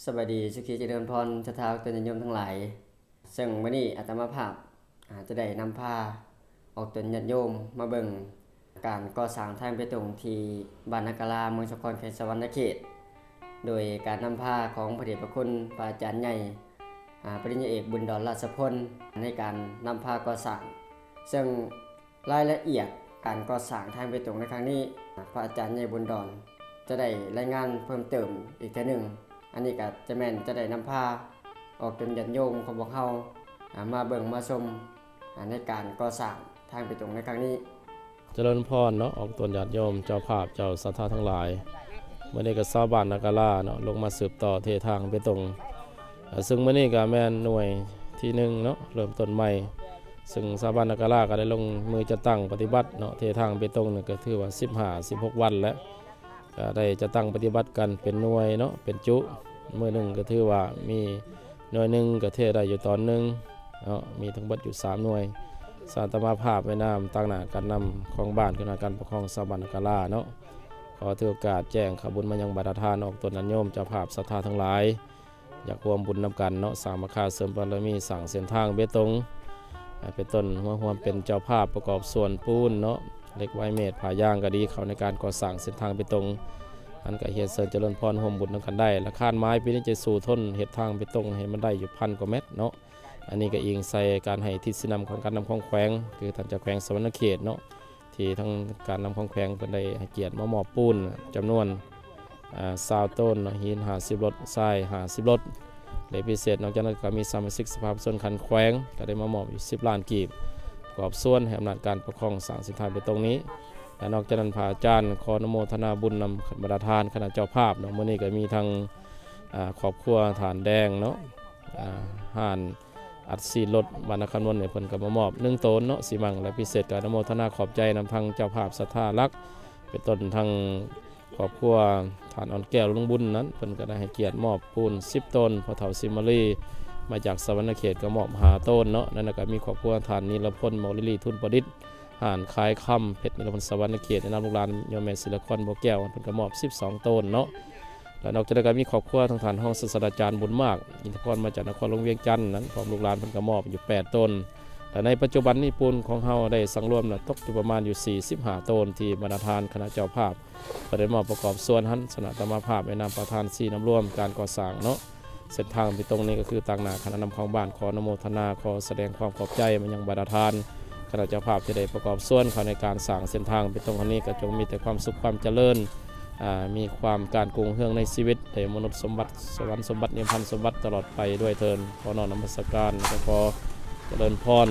ສະບາຍດີ ສຸຂີຈະເລີນພອນ ສັດທາອອກຕົນຍາດໂຍມທັງຫຼາຍ. ເຊິ່ງມື້ນີ້ອາດຕະມາພາບ ອາ ຈະໄດ້ນຳພາອອກຕົນຍາດໂຍມມາເບິ່ງການກໍ່ສ້າງທາງເບຕົງທີ່ບ້ານນາກາລາ ເມືອງສາຄອນ ແຂວງສະຫວັນນະເຂດ ໂດຍການນຳພາຂອງພະເດດພະຄຸນພະອາຈານໃຫຍ່ ອາ ປະລິນຍາເອກ ບຸນດອນ ລາຊະພົນ ໃນການນຳພາກໍ່ສ້າງ ເຊິ່ງ ລາຍລະອຽດການກໍ່ສ້າງທາງເບຕົງໃນຄັ້ງນີ້ ພະອາຈານໃຫຍ່ບຸນດອນ ຈະໄດ້ລາຍງານເພີ່ມເຕີມອີກເທື່ອໜຶ່ງ. ອັນນີ້ກໍຈະແມ່ນຈະໄດ້ນຳພາອອກຕົນຍາດໂຍມຂອງພວກເຮົາ ອາ ມາເບິ່ງມາຊົມ ອາ ໃນການກໍ່ສ້າງທາງເບຕົງໃນຄັ້ງນີ້. ຈະເລີນພອນເນາະ ອອກຕົນຍາດໂຍມ ເຈົ້າພາບເຈົ້າສັດທາທັງຫຼາຍ, ມື້ນີ້ກໍຊາວບ້ານນາກາລາເນາະ ລົງມາສືບຕໍ່ເທທາງເບຕົງ. ເຊິ່ງມື້ນີ້ກໍແມ່ນໜ່ວຍທີໜຶ່ງເນາະ ເລີ່ມຕົ້ນໃໝ່, ເຊິ່ງຊາວບ້ານນາກາລາກໍໄດ້ລົງມືຈັດຕັ້ງປະຕິບັດເນາະ ເທທາງເບຕົງນີ້ກໍຖືວ່າສິບຫ້າ ສິບຫົກວັນແລ້ວ ກໍໄດ້ຈັດຕັ້ງປະຕິບັດກັນເປັນໜ່ວຍເນາະ ເປັນຈຸ. ມື້ໜຶ່ງກໍຖືວ່າມີໜ່ວຍໜຶ່ງກໍເທໄດ້ຢູ່ຕອນໜຶ່ງເນາະ ມີທັງເບິດຢູ່ສາມໜ່ວຍ. ສະອາດຕະມາພາບໃນນາມຕາງໜ້າການນຳຂອງບ້ານ ຄະນະການປົກຄອງຊາວບ້ານນາກາລາເນາະ ຂໍຖືໂອກາດແຈ້ງຂ່າວບຸນມາຍັງບັນດາທ່ານອອກຕົນຍາດໂຍມ ເຈົ້າພາບສັດທາທັງຫຼາຍ ຢາກຮ່ວມບຸນນຳກັນເນາະ ສ້າງມາຄາເສີມບາລະມີ ສ້າງເສັ້ນທາງເບຕົງ ໃຫ້ເປັນຕົ້ນມາຮ່ວມເປັນເຈົ້າພາບປະກອບສ່ວນປູນເນາະ ເຫຼັກໄວເມດ ຜ້າຢາງກໍດີ ເຂົ້າໃນການກໍ່ສ້າງເສັ້ນທາງເບຕົງ. ອັນກໍຮຽນເຊີນຈະເລີນພອນຮ່ວມບຸນນຳກັນໄດ້. ລະຄານໝາຍປີນີ້ຈະສູ້ທົນເຮັດທາງເບຕົງໃຫ້ມັນໄດ້ຢູ່ພັນກວ່າແມັດເນາະ. ອັນນີ້ກໍອີງໃສ່ການໃຫ້ທິດຊີ້ນຳຂອງການນຳຂອງແຂວງ ຄືທ່ານເຈົ້າແຂວງສະຫວັນນະເຂດເນາະ ທີ່ທາງການນຳຂອງແຂວງເພິ່ນໄດ້ໃຫ້ກຽດມາມອບປູນຈຳນວນ ອາ ຊາວໂຕນເນາະ ຫີນຫ້າສິບລົດ ຊາຍຫ້າສິບລົດ ແລະ ພິເສດນອກຈາກນັ້ນກໍມີສະມາຊິກສະພາປະຊາຊົນຂັ້ນແຂວງ ກໍໄດ້ມາມອບຢູ່ສິບລ້ານກີບ ປະກອບສ່ວນໃຫ້ອຳນາດການປົກຄອງສ້າງເສັ້ນທາງເບຕົງນີ້. ແລະ ນອກຈາກນັ້ນ ພະອາຈານຂໍອະນຸໂມທະນາບຸນນຳບັນດາທ່ານຄະນະເຈົ້າພາບເນາະ ມື້ນີ້ກໍມີທັງ ອາ ຄອບຄົວທ່ານແດງເນາະ ອາ ຮ້ານອັດສີລົດ ບ້ານນາຄຳນວນນີ້ ເພິ່ນກໍມາມອບໜຶ່ງໂຕນເນາະ ສີມັງ ແລະ ພິເສດກໍອະນຸໂມທະນາຂອບໃຈນຳທາງເຈົ້າພາບສັດທາຫຼັກ ເປັນຕົ້ນທັງຄອບຄົວທ່ານອ່ອນແກ້ວ ລຸງບຸນນັ້ນ ເພິ່ນກໍໄດ້ໃຫ້ກຽດມອບປູນສິບໂຕນ. ພໍ່ເຖົ້າສີມາລີ ມາຈາກສະຫວັນນະເຂດ ກໍມອບຫ້າໂຕນເນາະ. ນັ້ນກໍມີຄອບຄົວທ່ານນີລະພົນ ໝໍລິລີ ທຶນປະດິດ ຮ້ານຂາຍຄຳ ເພັດນິລະພົນ ສະຫວັນນະເຂດ ໃນນາມລູກຫຼານໂຍມແມ່ສີລະຄອນ ບໍ່ແກ້ວ ເພິ່ນກໍມອບສິບສອງໂຕນເນາະ. ແລະ ນອກຈາກນັ້ນກໍມີຄອບຄົວທາງທ່ານຮອງສາດສະດາຈານ ບຸນມາກ ອິນທະພອນ ມາຈາກນະຄອນຫຼວງວຽງຈັນນັ້ນ ພ້ອມລູກຫຼານເພິ່ນກໍມອບຢູ່ແປດໂຕນ. ແລະ ໃນປັດຈຸບັນນີ້ ປູນຂອງເຮົາໄດ້ສັງລວມແລ້ວ ຕົກຢູ່ປະມານຢູ່ສີ່ສິບຫ້າໂຕນ ທີ່ບັນດາທ່ານຄະນະເຈົ້າພາບ ກໍໄດ້ມອບປະກອບສ່ວນຫັ້ນ. ສະອາດຕະມາພາບໃນນາມປະທານຊີ້ນຳລວມການກໍ່ສ້າງເນາະ ເສັ້ນທາງເບຕົງນີ້ ກໍຄືຕາງໜ້າຄະນະນຳຂອງບ້ານ ຂໍອະນຸໂມທະນາ ຂໍສະແດງຄວາມຂອບໃຈມາຍັງບັນດາທ່ານຄະນະເຈົ້າພາບ ທີ່ໄດ້ປະກອບສ່ວນເຂົ້າໃນການສ້າງເສັ້ນທາງເບຕົງຄັ້ງນີ້. ກໍຈົ່ງມີແຕ່ຄວາມສຸກຄວາມຈະເລີນ ອາ ມີຄວາມການຮຸ່ງເຮືອງໃນຊີວິດ ໄດ້ມະນຸດສົມບັດ ສະຫວັນສົມບັດ ນິບພານສົມບັດຕະຫຼອດໄປດ້ວຍເທີ້ນ. ຂໍນ້ອມນະມັດສະການ ແລະ ກໍຂໍຈະເລີນພອນ.